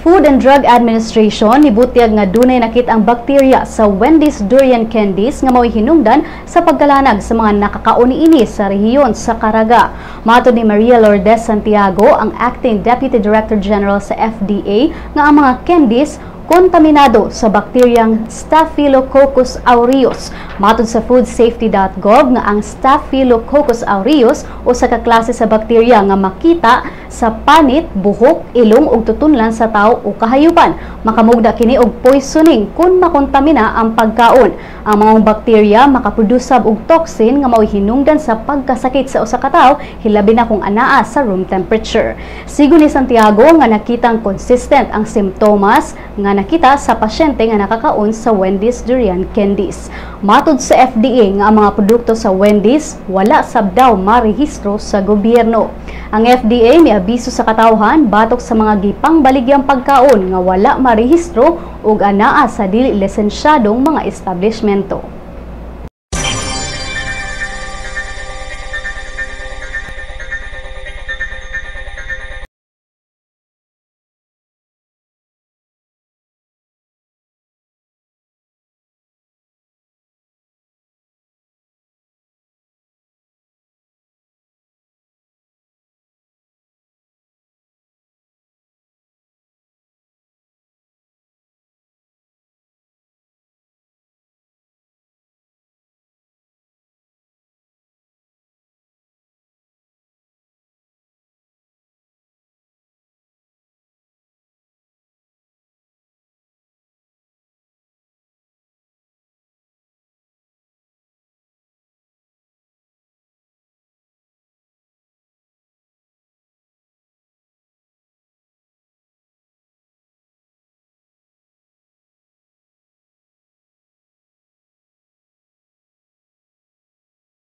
Food and Drug Administration nibutyag nga dunay nakit-ang bakterya sa Wendy's Durian Candies nga mao'y hinungdan sa pagkalanag sa mga nakakaon niini sa rehiyon sa Caraga. Matod ni Maria Lourdes Santiago, ang Acting Deputy Director General sa FDA, nga ang mga candies kontaminado sa bakteryang Staphylococcus aureus. Matod sa foodsafety.gov nga ang Staphylococcus aureus usa ka klase sa bakterya nga makita sa panit, buhok, ilong ug tutunlan sa tao o kahayupan. Makamugda kini og poisoning kung makontamina ang pagkaon. Ang mga bakterya makaproduce og toxin nga mao'y hinungdan sa pagkasakit sa usa ka tawo, hilabi na kung anaa sa room temperature. Sigon ni Santiago nga nakitang consistent ang simptomas nga nakita sa pasyente nga nakakaon sa Wendy's Durian Candies. Matod sa FDA nga ang mga produkto sa Wendy's wala sab daw marehistro sa gobyerno. Ang FDA miabiso sa katawhan batok sa mga gipangbaligyang pagkaon nga wala marehistro ug anaa sa dili lisensyadong mga establishmento.